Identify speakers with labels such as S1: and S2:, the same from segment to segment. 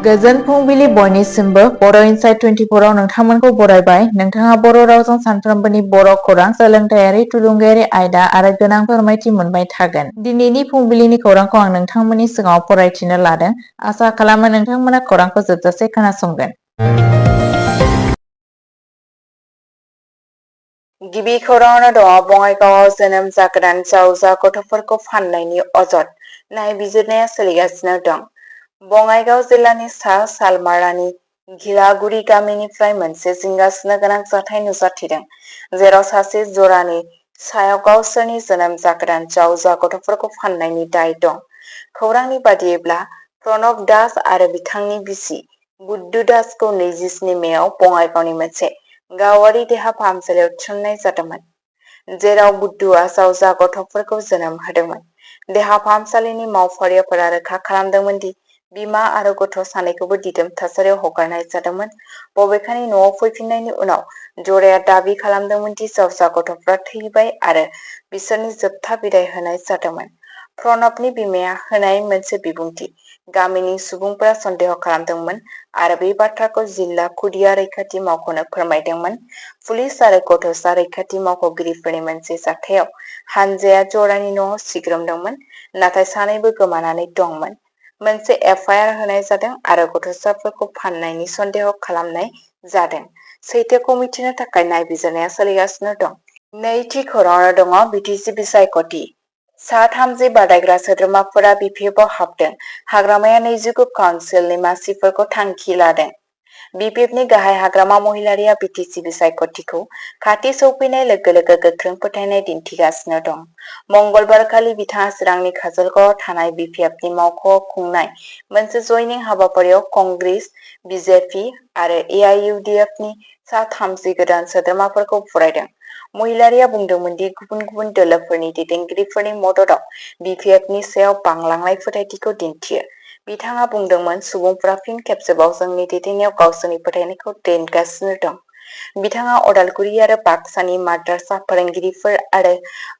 S1: गोजोन फुंबिलि बयनिसिमबो बर' इनसाइट 24 आव नोंथांमोनखौ बरायबाय। नोंथाङा बर' रावजों सानफ्रोमबोनि बर' खौरां, सोलोंथायारि, थुलुंगायारि आयदा आरो गोनां फोरमायथि मोनबाय थागोन। दिनैनि फुंबिलिनि खौरांखौ आं नोंथांमोननि सिगाङाव फरायथिनो लादों। आसा खालामो नोंथांमोना खौरांखौ जोबजासे खोनासंगोन। गिबि खौराङावनो दङ बङाइगावआव जोनोम जागोदान जावजा गथ'फोरखौ फाननायनि अजद नायबिजिरनाया सोलिगासिनो दं। बङाइगाव जिल्लानि सा सालमारानि घिलागुरि गामिनिफ्राय मोनसे जिंगासिनो गोनां जाथाय नुजाथिदों, जेराव सासे जरानि सायाव गावसोरनि जोनोम जागोदान जावजा गथ'फोरखौ फाननायनि दाय दं। खौरांनि बादियैब्ला प्रणब दास आरो बिथांनि बिसि बुद्धु दासखौ 27 मेआव बङाइगावनि मोनसे गावारि देहा फाहामसालियाव थिसननाय जादोंमोन, जेराव बुद्धुआ जावजा गथ'फोरखौ जोनोम होदोंमोन। देहा फाहामसालिनि मावफारियाफोरा रोखा खालामदोंमोन दि बिमा आरो गथ' सानैखौबो दिदोम थासारियाव हगारनाय जादोंमोन। बबेखानि न'आव फैफिननायनि उनाव जराया दाबि खालामदोंमोन दि जावजा गथ'फ्रा थैबाय आरो बिसोरनि जोबथा बिदाय होनाय जादोंमोन। प्रणबनि बिमाया होनाय मोनसे बिबुंथि गामिनि सुबुंफोरा सन्देह खालामदोंमोन आरो बे बाथ्राखौ जिल्ला खुदिया रैखाथि मावख'नो फोरमायदोंमोन। पुलिस आरो गथ'सा रैखाथि मावख'गिरिफोरनि मोनसे जाथायाव हानजाया जरानि न'आव सिग्रोमदोंमोन, नाथाय सानैबो गोमानानै दंमोन। मोनसे एफआइआर होनाय जादों आरो गथ'साफोरखौ फाननायनि सन्देह खालामनाय जादों। सैथोखौ मिथिनो थाखाय नायबिजिरनाया सोलिगासिनो दं। नैथि खौराङाव दङ बिटिसि बिसायख'थि सा 30 बादायग्रा सोद्रोमाफोरा बिपिएफआव हाबदों। हाग्रामाया 29 काउन्सिलनि मासिफोरखौ थांखि लादों। बिपिएफनि गाहाय हाग्रामा महिलारिया बिटिसि बिसायख'थिखौ खाथि सौफैनाय लोगो लोगो गोख्रों फोथायनाय दिन्थिगासिनो दं। मंगलबारखालि बिथाङा चिरांनि काजलगावआव थानाय बिपिएफनि मावख'आव खुंनाय मोनसे जयनिं हाबाफारियाव कंग्रेस, बिजेपि आरो एआइइउडिएफनि सा 30 गोदान सोद्रोमाफोरखौ बरायदों। महिलारिया बुंदोंमोन दि गुबुन गुबुन दोलोफोरनि दैदेनगिरिफोरनि मददआव बिपिएफनि सायाव बांलांनाय फोथायथिखौ दिन्थियो। बिथाङा बुंदोंमोन, सुबुंफोरा फिन खेबसेबाव जोंनि दैदेननायाव गावसोरनि फोथायनायखौ दोनगासिनो दं। बिथाङा अदालगुरि आरो बाक्सानि माद्रासा फोरोंगिरिफोर आरो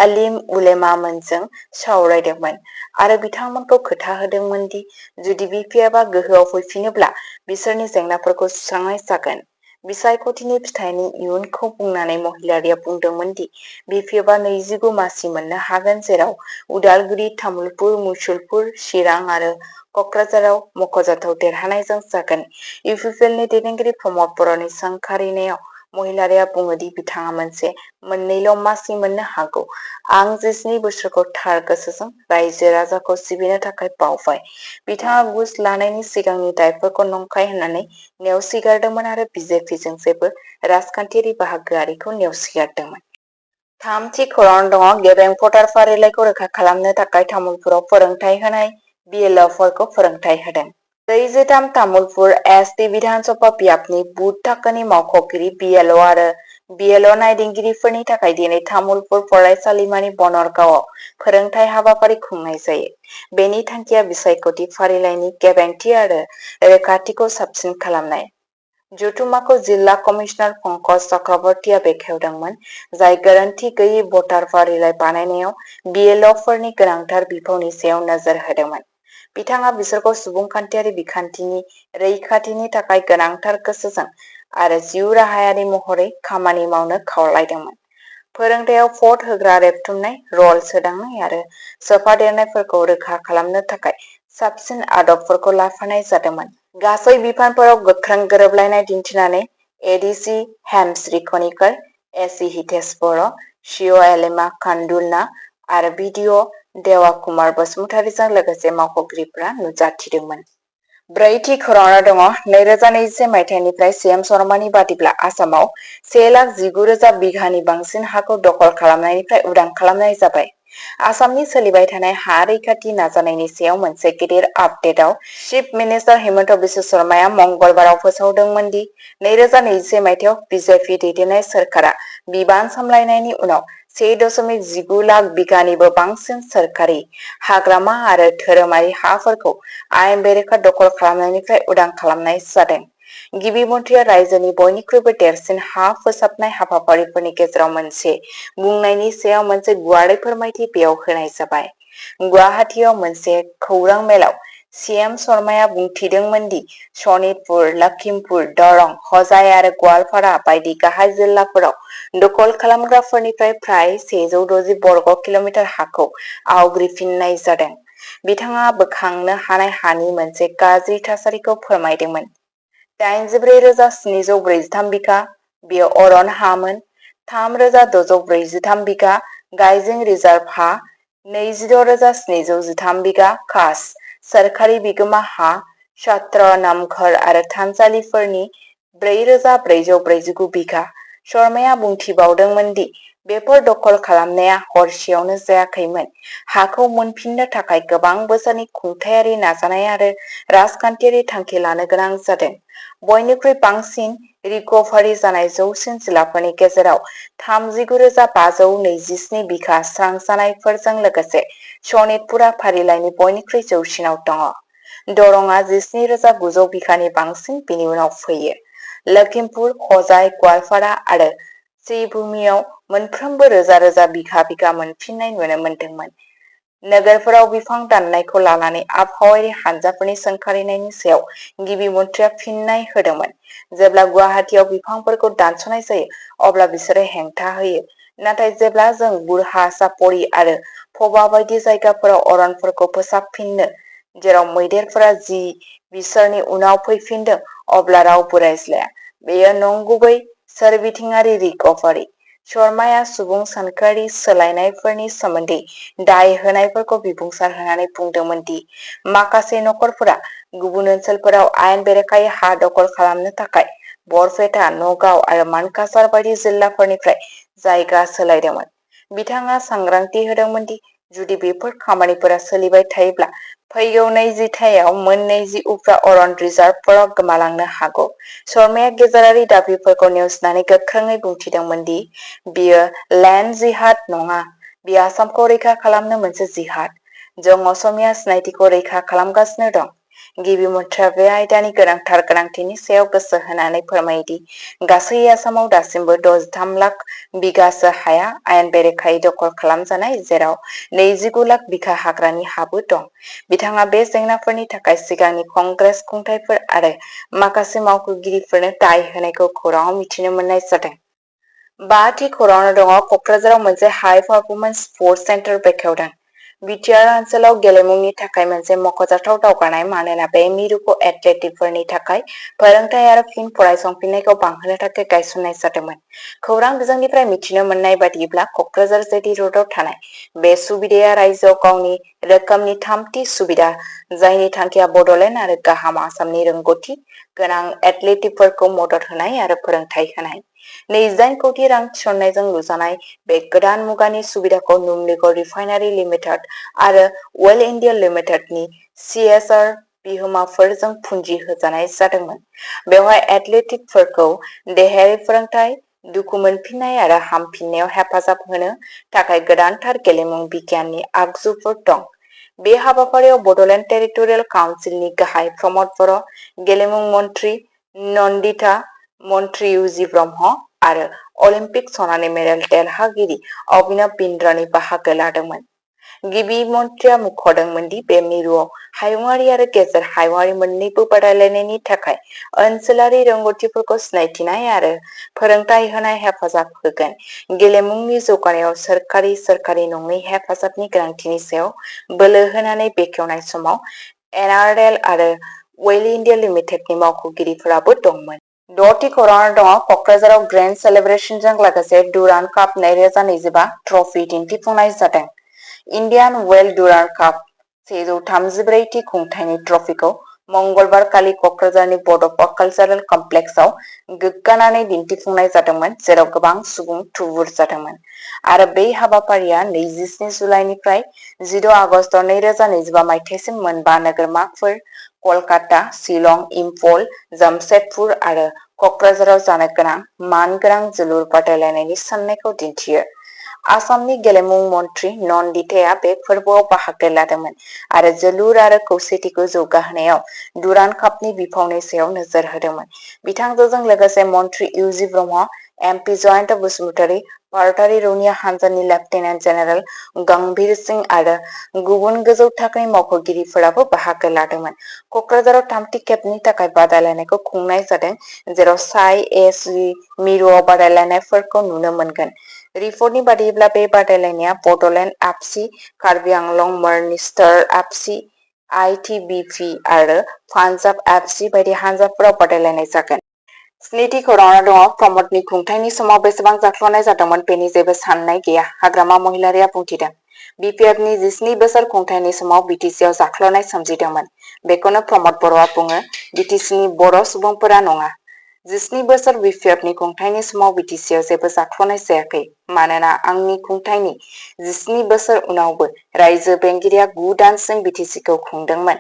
S1: आलिम उलेमामोनजों सावरायदोंमोन आरो बिथांमोनखौ खोथा होदोंमोन दि जुदि बिपिएफआ गोहोआव फैफिनोब्ला बिसोरनि जेंनाफोरखौ सुस्रांनाय जागोन। बिसायख'थिनि फिथायनि इयुनखौ बुंनानै महिलारिया बुंदोंमोन दि बिपिएफआ 29 मासि मोननो हागोन, जेराव उदालगुरि, तामुलपुर, मुसलपुर, चिरां आरो कक्राझाराव मख'जाथाव देरहानायजों जागोन। इउपिपिएलनि दैदेनगिरि प्रमद बर'नि सोंखारिनायाव महिलारिया बुङो दि बिथाङा मोनसे मोननैल' मासि मोननो हागौ। आं 17 बोसोरखौ थार गोसोजों रायजो राजाखौ सिबिनो थाखाय बावबाय। बिथाङा घुस लानायनि सिगांनि दायफोरखौ नंखाय होननानै नेवसिगारदोंमोन आरो बिजेपिजों जेबो राजखान्थियारि बाहागोआरिखौ नेवसिगारदोंमोन। थामथि खौरां दङ गेबें भटार फारिलाइखौ रोखा खालामनो थाखाय तामुलपुराव फोरोंथाय होनाय बिएलअ'फोरखौ फोरोंथाय होदों। 33 तामुलपुर एसटि विधानसभा बियाबनि बुथ थाखोनि मावख'गिरि बिएलअ आरो बिएलअ नायदिंगिरिफोरनि थाखाय दिनै तामुलपुर फरायसालिमानि बनरगावआव फोरोंथाय हाबाफारि खुंनाय जायो। बेनि थांखिया बिसायख'थि फारिलाइनि गेबेंथि आरो रोखाथिखौ साबसिन खालामनाय। जथुम्माखौ जिल्ला कमिसनार पंकज चक्रवर्तीआ बेखेवदोंमोन, जाय गोरोन्थि गैयै भटार फारिलाइ बानायनायाव बिएलअफोरनि गोनांथार बिफावनि सायाव नोजोर होदोंमोन। बिथाङा बिसोरखौ सुबुंखान्थियारि बिखान्थिनि रैखाथिनि थाखाय गोनांथार गोसोजों आरो जिउ राहायारि महरै खामानि मावनो खावलायदोंमोन। फोरोंथायाव भट होग्रा रेबथुमनाय, रल सोदांनाय आरो सोफादेरनायफोरखौ रोखा खालामनो थाखाय साबसिन आदबफोरखौ लाफानाय जादोंमोन। गासै बिफानफोराव गोख्रों गोरोबलायनाय दिन्थिनानै एडिसि हेमश्री खनिकर, एसि हितेश बर', सिअ एलिमा कान्दुलना आरो बिडिअ देवा कुमार बसुमतारीजों लोगोसे मावख'गिरिफोरा नुजाथिदोंमोन। ब्रैथि खौराङाव दङ 2021 मायथाइनिफ्राय सिएम शर्मानि बादिब्ला आसामाव 1,19,000 बिघानि बांसिन हाखौ दखल खालामनायनिफ्राय उदां खालामनाय जाबाय। आसामनि सोलिबाय थानाय हा रैखाथि नाजानायनि सायाव मोनसे गिदिर आपडेटआव चिफ मिनिस्टार हिमन्त बिश्व शर्माया मंगलबाराव फोसावदोंमोन दि 2021 मायथाइयाव बिजेपि दैदेननाय सोरखारा बिबान सामलायनायनि उनाव 1.19 लाख बिघानिबो बांसिन सोरखारि, हाग्रामा आरो धोरोमारि हाफोरखौ आयेन बेरेखा दखल खालामनायनिफ्राय उदां खालामनाय जादों। गिबि मन्थ्रिया रायजोनि बयनिख्रुइबो देरसिन हा फोसाबनाय हाबाफारिफोरनि गेजेराव मोनसे बुंनायनि सायाव मोनसे गुवारै फोरमायथि बेयाव होनाय जाबाय। गुवाहाटीआव मोनसे खौरां मेलाव सीएम शर्माया बुंथिदोंमोन दि सनितपुर, लखीमपुर, दरं, हजाय आरो गवालपारा बायदि गाहाय जिल्लाफोराव दखल खालामग्राफोरनिफ्राय फ्राय 160 बर्ग किल'मिटार हाखौ आवग्रिफिननाय जादों। बिथाङा बोखांनो हानाय हानि मोनसे गाज्रि थासारिखौ फोरमायदोंमोन। 84,743 बिघा बेयो अरन हामोन। 3,643 बिघा गायजों रिजार्भ हा, 26,713 बिघा खास सोरखारि बिगोमा हा, सत्र नामघर आरो थानसालिफोरनि 4,449 बिघा। शर्माया बुंथिबावदोंमोन दि बेफोर दखल खालामनाया हरसेयावनो जायाखैमोन। हाखौ मोनफिननो थाखाय गोबां बोसोरनि खुंथायारि नाजानाय आरो राजखान्थियारि थांखि लानो गोनां जादों। बयनिख्रुइ बांसिन रिकभारि जानाय जौसिन जिल्लाफोरनि गेजेराव 39,527 बिघा स्रांजानायफोरजों लोगोसे सनितपुरा फारिलाइनि बयनिख्रुइ जौसिनाव दङ। दरंआ 17,900 बिघानि बांसिन बिनि उनाव फैयो। लखीमपुर, हजाय, गवालपारा आरो श्रीभूमियाव मोनफ्रोमबो रोजा रोजा बिघा मोनफिननाय नुनो मोन्दोंमोन। नोगोरफोराव बिफां दाननायखौ लानानै आबहावायारि हानजाफोरनि सोंखारिनायनि सायाव गिबि मन्थ्रिया फिननाय होदोंमोन। जेब्ला गुवाहाटीआव बिफांफोरखौ दानस'नाय जायो अब्ला बिसोरो हेंथा होयो। नाथाय जेब्ला जों बुरहा चापरि आरो फबा बायदि जायगाफोराव अरनफोरखौ फोसाबफिननो, जेराव मैदेरफोरा बिसोरनि उनाव फैफिनदों, अब्ला रावबो रायज्लाया। बेयो नंगुबै सोरबिथिङारि रिकभारि। शर्माया सुबुं सानखोआरि सोलायनायफोरनि सोमोन्दै दाय होनायफोरखौ बिबुंसार होनानै बुंदोंमोन दि माखासे नखरफोरा गुबुन ओनसोलफोराव आयेन बेरेखायै हा दखल खालामनो थाखाय बरपेटा, नगाव आरो मानकासार बायदि जिल्लाफोरनिफ्राय जायगा सोलायदोंमोन। बिथाङा सांग्रांथि होदोंमोन दि जुदि बेफोर खामानिफोरा सोलिबाय थायोब्ला फैगौ 20 जिथाइयाव मोन 20 उफ्रा अरन रिजार्भफोराव गोमालांनो हागौ। शर्माया गेजेरारि दाबिफोरखौ नेवसिनानै गोख्रोङै बुंथिदोंमोन दि बेयो लेन्ड जिहाद नङा, बेयो आसामखौ रैखा खालामनो मोनसे जिहाद। जों असमिया सिनायथिखौ रैखा खालामगासिनो दं। गिबि मन्थ्रिया बे आयदानि गोनांथार गोनांथिनि सायाव गोसो होनानै फोरमायोदि गासै आसामाव दासिमबो 63 लाख बिघासो हाया आयेन बेरेखायै दखल खालामजानाय, जेराव 29 लाख बिघा हाग्रानि हाबो दं। बिथाङा बे जेंनाफोरनि थाखाय सिगांनि कंग्रेस खुंथायफोर आरो माखासे मावख'गिरिफोरनो दाय होनायखौ खौराङाव मिथिनो मोननाय जादों। 5थि खौराङाव दङ क'क्राझाराव मोनसे high performance sports centre बेखेवदों। BTR ओनसोलाव गेलेमुनि थाखाय मोनसे मख'जाथाव दावगानाय मानोना बे मिरुखौ एथलेटिकफोरनि थाखाय फोरोंथाय आरो फिन फरायसंफिननायखौ बांहोनो थाखाय गायसननाय जादोंमोन। खौरां बिजोंनिफ्राय मिथिनो मोननाय बायदिब्ला क'क्राझार जेटि र'डआव थानाय बे सुबिदाया रायजोआव गावनि रोखोमनि 3थि सुबिदा, जायनि थांखिया बड'लेण्ड आरो गाहाम आसामनि रोंग'थि गोनां एथलीटफोरखौ मदद होनाय आरो फोरोंथाय होनाय। 28 कौटि रां थिसननायजों लुजानाय बे गोदान मुगानि सुबिदाखौ नुमलीगढ़ रिफाइनारि लिमिटेड आरो अइल इन्डिया लिमिटेडनि CSR बिहोमाफोरजों पुंजी होजानाय जादोंमोन। बेवहाय एथलीटफोरखौ देहायारि फोरोंथाय, दुखु मोनफिननाय आरो हामफिननायाव हेफाजाब होनो थाखाय गोदानथार गेलेमु बिगियाननि आगजुफोर दं। बे हाबाफारियाव बड'लेण्ड टेरिटरियेल काउन्सिलनि गाहाय प्रमद बर', गेलेमु मन्थ्रि नन्दिता मन्थ्रि इउजि ब्रह्म आरो अलिम्पिक सनानि मेडेल देरहागिरि अभिनव बिन्द्रानि बाहागो लादोंमोन। गिबि मन्थ्रिया मुंख'दोंमोन दि बे मिरुआव हायुङारि आरो गेजेर हायुङारि मोन्नैबो बादायलायनायनि थाखाय ओनसोलारि रोंग'थिफोरखौ सिनायथिनाय आरो फोरोंथाय होनाय हेफाजाब होगोन। गेलेमुनि जौगानायाव सोरखारि नङै हेफाजाबनि गोनांथिनि सायाव बोलो होनानै बेखेवनाय समाव NRL आरो अइल इन्डिया लिमिटेडनि मावख'गिरिफोराबो दंमोन। 6थि खौराङाव दङ क'क्राझाराव ग्रेन्ड सेलिब्रेशनजों लोगोसे डुरान्ड काप 2025 ट्रफी दिन्थिफुंनाय जादों। इन्डियान वेल डुरान्ड काप 134थि खुंथायनि ट्रफीखौ मंगलबार खालि क'क्राझारनि बड'फा कालचारेल कमप्लेक्सआव गोग्गानानै दिन्थिफुंनाय जादोंमोन, जेराव गोबां सुबुं थुबुर जादोंमोन आरो बे हाबाफारिया 27 जुलाइनिफ्राय 16 आगस्त 2025 मायथाइसिम मोनबा नोगोरमाफोर कलकाता, शिलं, इम्फल, जामशेदपुर आरो क'क्राझाराव जानो गोनां मानगोनां जोलुर बादायलायनायनि साननायखौ दिन्थियो। आसामनि गेलेमु मन्थ्रि नन्दिताया बे फोरबोआव बाहागो लादोंमोन आरो जोलुर आरो खौसेथिखौ जौगाहोनायाव डुरान्ड कापनि बिफावनि सायाव नोजोर होदोंमोन। बिथांजों लोगोसे मन्थ्रि इउजि ब्रह्म, MP जयन्त बसुमतारी, भारतारि रौनिया हान्जानि लेफ्टिनेन्ट जेनेरेल गंभीर सिंह आरो गुबुन गोजौ थाखोनि मावख'गिरिफोराबो बाहागो लादोंमोन। क'क्राझाराव थामथि खेबनि थाखाय बादायलायनायखौ खुंनाय जादों, जेराव साइ-एस-जि मिरुआव बादायलायनायफोरखौ नुनो मोनगोन। रिपर्टनि बादिब्ला बे बादायलायनाया बड'लेण्ड एफ.सि., कार्बि आंलं मर्निस्टार एफ.सि., आइ.टि.बि.पि. आरो पान्जाब एफ.सि. बायदि हानजाफोराव बादायलायनाय जागोन। स्निथि खौराङाव दङ प्रमदनि खुंथायनि समाव बेसेबां जाख्ल'नाय जादोंमोन बेनि जेबो साननाय गैया, हाग्रामा महिलारिया बुंथिदों। बि.पि.एफनि 17 बोसोर खुंथायनि समाव बि.टि.सि.आव जाख्ल'नाय सोमजिदोंमोन। बेखौनो प्रमद बर'आ बुङो, बि.टि.सि.नि बर' सुबुंफोरा नङा। 17 बोसोर बि.पि.एफनि खुंथायनि समाव बि.टि.सि.आव जेबो जाख्ल'नाय जायाखै, मानोना आंनि खुंथायनि 17 बोसोर उनावबो रायजो बेंगिरिया 9 दानसिम बि.टि.सि.खौ खुंदोंमोन।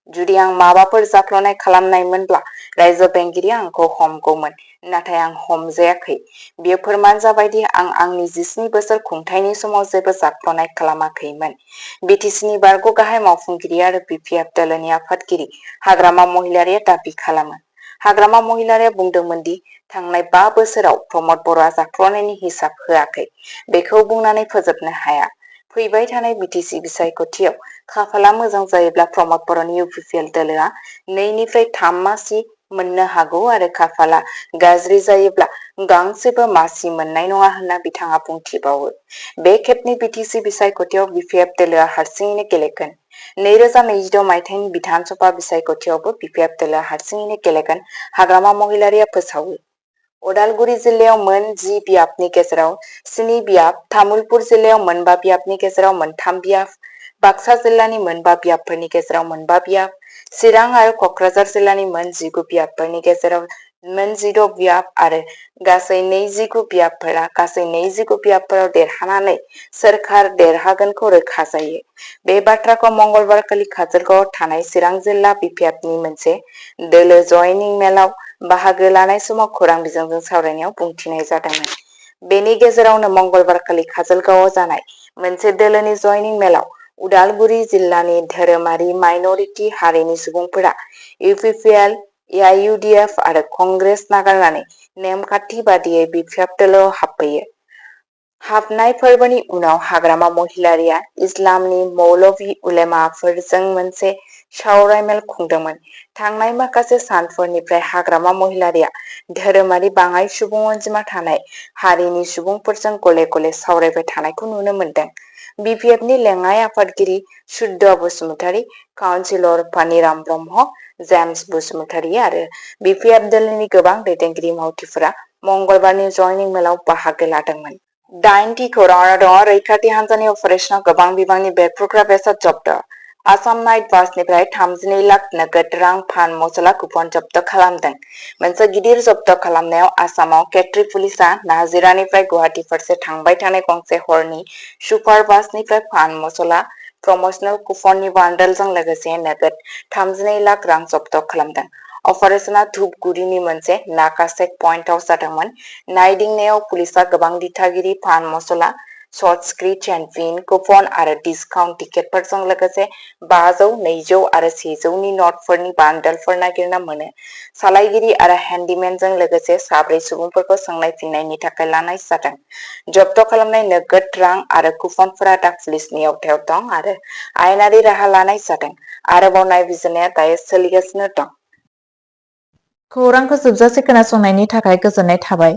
S1: जुदि आं माबाफोर जाख्ल'नाय खालामनायमोनब्ला रायजो बेंगिरिया आंखौ हमगौमोन, नाथाय आं हमजायाखै। बेयो फोरमान जाबाय दि आं आंनि 17 बोसोर खुंथायनि समाव जेबो जाख्ल'नाय खालामाखैमोन। बि.टि.सि.नि बारग' गाहाय मावफुंगिरि आरो बि.पि.एफ दोलोनि आफादगिरि हाग्रामा महिलारिया दाबि खालामो। हाग्रामा महिलारिया बुंदोंमोन दि थांनाय 5 बोसोराव प्रमद बर'आ जाख्ल'नायनि हिसाब होआखै। बेखौ बुंनानै फोजोबनो हाया। फैबाय थानाय बि.टि.सि. बिसायख'थियाव खाफाला मोजां जायोब्ला प्रमद बर'नि इउ.पि.पि.एल दोलोआ 2 निफ्राय 3 मासि मोननो हागौ आरो खाफाला गाज्रि जायोब्ला गांसेबो मासि मोननाय नङा होनना बिथाङा बुंथिबावो। बे खेबनि बि.टि.सि. बिसायख'थियाव बि.पि.एफ दोलोआ हारसिङैनो गेलेगोन। 2026 मायथाइनि बिधान सभा बिसायख'थियावबो बि.पि.एफ दोलोआ हारसिङैनो गेलेगोन, हाग्रामा महिलारिया फोसावो। उदालगुरि जिल्लायाव मोन 10 बियाबनि गेजेराव 7 बियाब, तामुलपुर जिल्लायाव मोन 5 बियाबनि गेजेराव मोन 3 बियाब, बाक्सा जिल्लानि मोन 5 बियाबफोरनि गेजेराव मोन 5 बियाब, चिरां आरो क'क्राझार जिल्लानि मोन 19 बियाबफोरनि गेजेराव मोन 16 बियाब आरो गासै 29 बियाबफोरा गासै 29 बियाबफोराव देरहानानै सोरखार देरहागोनखौ रोखा जायो। बे बाथ्राखौ मंगलबारखालि काजलगावआव थानाय चिरां जिल्ला बि.पि.एफनि मोनसे दोलो जयनिं मेलाव बाहागो लानाय समाव खौरां बिजोंजों सावरायनायाव बुंथिनाय जादोंमोन। बेनि गेजेरावनो मंगलबारखालि काजलगावआव जानाय मोनसे दोलोनि जयनिं मेलाव उदालगुरि जिल्लानि धोरोमारि माइनरिटि हारिनि सुबुंफोरा इउ.पि.पि.एल, ए.आइ.इउ.डि.एफ आरो कंग्रेस नागारनानै नेमखान्थि बादियै बि.पि.एफ दोलोआव हाबफैयो। हाबनाय फोरबोनि उनाव हाग्रामा महिलारिया इस्लामनि मौलवी उलेमाफोरजों मोनसे सावरायमेल खुंदोंमोन। थांनाय माखासे सानफोरनिफ्राय हाग्रामा महिलारिया धोरोमारि बाङाइ सुबुं अनजिमा थानाय हारिनि सुबुंफोरजों गले-गले सावरायबाय थानायखौ नुनो मोनदों। बि.पि.एफनि लेङाइ आफादगिरि सुद्ध बसुमतारी, काउन्सिलर पानिराम ब्रह्म, जेम्स बसुमतारी आरो बि.पि.एफ दोलोनि गोबां दैदेनगिरि मावथिफोरा मंगलबारनि जयनिं मेलाव बाहागो लादोंमोन। 8थि खौराङाव दङ रैखाथि हान्जानि अपारेसनाव गोबां बिबांनि बेरफ्रुग्रा बेसाद जब्द। आसाम नाइट बासनिफ्राय 32 लाख नोगोद रां पान मसला कुपन जब्द खालामदों। मोनसे गिदिर जब्द खालामनायाव आसामाव केट्रि पुलिसआ नाजिरानिफ्राय गुवाहाटि फारसे थांबाय थानाय गंसे हरनि सुपार बासनिफ्राय पान मसला प्रमशनेल कुपननि बान्डोलजों लोगोसे नोगोद 32 लाख रां जब्द खालामदों। अपारेसना धुपगुरिनि मोनसे नाका चेक पइन्टआव जादोंमोन। नायदिंनायाव पुलिसआ गोबां दिथागिरि पान मसला, शर्ट स्क्रिट एन्ड पिन, कुपन आरो डिस्काउन्ट टिकेटफोरजों लोगोसे 500, 200 आरो 100 नि नटफोरनि बान्डोलफोर नागिरना मोनो। सालायगिरि आरो हेन्डीमेनजों लोगोसे 4 सुबुंफोरखौ सोंनाय-फिननायनि थाखाय लानाय जादों। जब्द खालामनाय नोगोद रां आरो कुपनफोरा दा पुलिसनि आवथायाव दं आरो आयेनारि राहा लानाय जादों। आरोबाव नायबिजिरनाया दायो सोलिगासिनो दं। खौरांखौ जोबजासे खोनासंनायनि थाखाय गोजोननाय थाबाय।